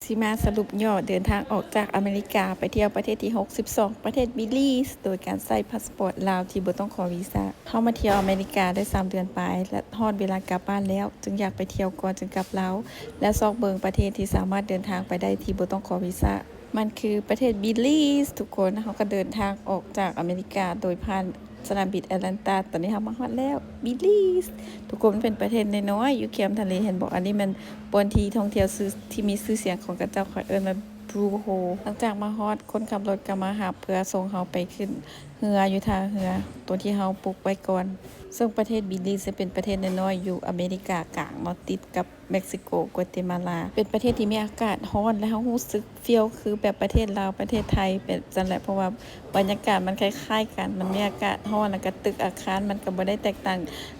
ຊິມາສະຫຼຸບຫຍໍ້ເດີນທາງອອກຈາກອາເມລິກາ ໄປທ່ຽວປະເທດທີຫົກສິບສອງ ປະເທດບີລີສ ໂດຍການໃຊ້ພາສປອດລາວທີ່ບໍ່ຕ້ອງຂໍວີຊາ. ເຮົາມາທ່ຽວອາເມລິກາໄດ້ສາມເດືອນປາຍ ແລະ ຮອດເວລາກັບບ້ານແລ້ວ, ຈຶ່ງຢາກໄປທ່ຽວກ່ອນຈຶ່ງກັບລາວ ແລະ ຊອກເບິ່ງປະເທດທີ່ສາມາດເດີນທາງໄປໄດ້ທີ່ບໍ່ຕ້ອງຂໍວີຊາ. ມັນຄືປະເທດບີລີສທຸກຄົນ. ເຮົາກໍເດີນທາງອອກຈາກອາເມລິກາໂດຍຜ່ານສະໜາມບິນແອັດແລນຕາ. ຕອນນີ້ເຮົາມາຮອດແລ້ວ ບີລີສ. ທຸກຄົນ ມັນເປັນປະເທດນ້ອຍໆ ຢູ່ແຄມທະເລ ເຫັນບໍ່? ອັນນີ້ແມ່ນບ່ອນທີ່ທ່ອງທ່ຽວຊື່ ທີ່ມີຊື່ສຽງຂອງເຂົາເຈົ້າ ເຂົາເອີ້ນວ່າບຣູໂຮ. ຫຼັງຈາກມາຮອດ ຄົນຂັບລົດກໍມາຮັບເພື່ອສົ່ງເຮົາໄປຂຶ້ນເຮືອຢູ່ທ່າເຮືອ ຕົວທີ່ເຮົາປຸກໄວ້ກ່ອນ. ເຊິ່ງປະເທດບີລີສເປັນປະເທດນ້ອຍໆ ຢູ່ອາເມລິກາກາງເນາະ ຕິດກັບ ເມັກຊິໂກ ກົວເຕມາລາ ເປັນປະເທດທີ່ມີອາກາດຮ້ອນ ແລະ ເຮົາຮູ້ສຶກຟຽວຄືແບບປະເທດລາວ ປະເທດໄທ ແບບຊັ້ນແຫຼະ ເພາະວ່າບັນຍາກາດມັນຄ້າຍໆກັນ ມັນມີອາກາດຮ້ອນ ແລ້ວກະຕຶກອາຄານມັນກະບໍ່ໄດ້ແຕກຕ່າງ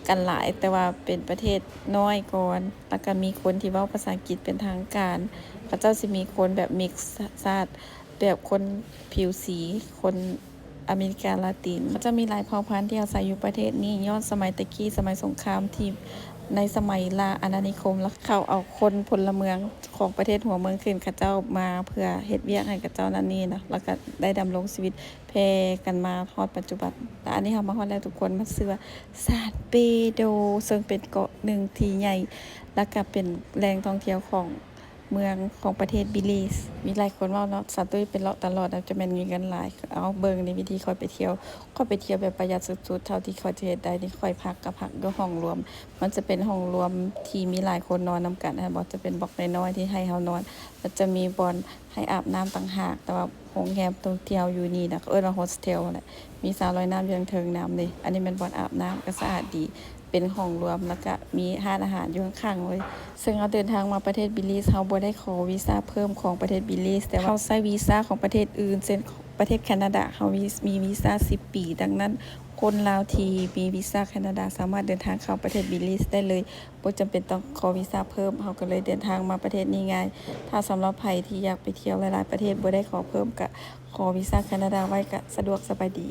ກັນຫຼາຍ ແຕ່ວ່າເປັນປະເທດນ້ອຍກ່ອນ ແລ້ວກະມີຄົນທີ່ເວົ້າພາສາອັງກິດເປັນທາງການ ເຂົາເຈົ້າຊິມີຄົນແບບ mix ຊາດ ແບບຄົນຜິວສີ ຄົນ ອາເມລິກາລາຕິນ. ເຂົາເຈົ້າມີຫຼາຍເຜົ່າພັນທີ່ອາໄສຢູ່ປະເທດນີ້ ຍ້ອນສະໄໝແຕ່ກີ້ ສະໄໝສົງຄາມທີ່ໃນສະໄໝລ່າອານານິຄົມ ແລ້ວເຂົາເອົາຄົນພົນລະເມືອງຂອງປະເທດຫົວເມືອງຂຶ້ນ ເຂົາເຈົ້າມາເພື່ອເຮັດວຽກໃຫ້ເຂົາເຈົ້ານັ້ນນີ້ນະ ແລ້ວກະໄດ້ດຳລົງຊີວິດແຜ່ກັນມາຮອດປັດຈຸບັນ. ແລະ ອັນນີ້ເຮົາມາຮອດແລ້ວທຸກຄົນ ມັນຊື່ວ່າ San Pedro ເຊິ່ງເປັນເກາະໜຶ່ງທີ່ໃຫຍ່ ແລ້ວກະເປັນແຫຼ່ງທ່ອງທ່ຽວຂອງ ເມືອງຂອງປະເທດບີລີສ. ມີຫຼາຍຄົນເວົ້າເນາະ ສາວຕຸ້ຍໄປເລາະຕະຫຼອດ ແລ້ວຈະແມ່ນມີເງິນຫຼາຍ. ເອົາ ເບິ່ງໃນວິທີຂ້ອຍໄປທ່ຽວ ຂ້ອຍໄປທ່ຽວແບບປະຢັດສຸດໆ ເທົ່າທີ່ຂ້ອຍຈະເຮັດໄດ້ນີ້ ຂ້ອຍພັກກໍພັກຢູ່ຫ້ອງລວມ. ມັນຈະເປັນຫ້ອງລວມທີ່ມີຫຼາຍຄົນນອນນຳກັນ ເຫັນບໍ່? ຈະເປັນບລັອກນ້ອຍໆ ທີ່ໃຫ້ເຮົານອນ ແລ້ວຈະມີບ່ອນໃຫ້ອາບນ້ຳຕ່າງຫາກ. ແຕ່ວ່າໂຮງແຮມຕົງທີ່ເຮົາຢູ່ນີ້ນະ ເຂົາເອີ້ນວ່າໂຮສເທວຫັ້ນແຫຼະ ມີສະລອຍນ້ຳຢູ່ເທິງໆ ນຳເດ້. ອັນນີ້ແມ່ນບ່ອນອາບນ້ຳ ກໍສະອາດດີ. ເປັນຫ້ອງລວມ ແລ້ວກະມີຮ້ານອາຫານຢູ່ຂ້າງໆເລີຍ. ເຊິ່ງເຮົາເດີນທາງມາປະເທດບີລີສ ເຮົາບໍ່ໄດ້ຂໍວີຊາເພີ່ມຂອງປະເທດບີລີສ ແຕ່ວ່າເຮົາໃຊ້ວີຊາຂອງປະເທດອື່ນ ເຊັ່ນ ປະເທດແຄນາດາ ເຮົາມີ ມີວີຊາສິບປີ. ດັ່ງນັ້ນ ຄົນລາວທີ່ມີວີຊາແຄນາດາ ສາມາດເດີນທາງເຂົ້າປະເທດບີລີສໄດ້ເລີຍ ບໍ່ຈຳເປັນຕ້ອງຂໍວີຊາເພີ່ມ. ເຮົາກໍເລີຍເດີນທາງມາປະເທດນີ້ງ່າຍ. ຖ້າສຳລັບໃຜທີ່ຢາກໄປທ່ຽວຫຼາຍໆປະເທດ ບໍ່ໄດ້ຂໍເພີ່ມ ກະຂໍວີຊາແຄນາດາໄວ້ ກະສະດວກສະບາຍດີ.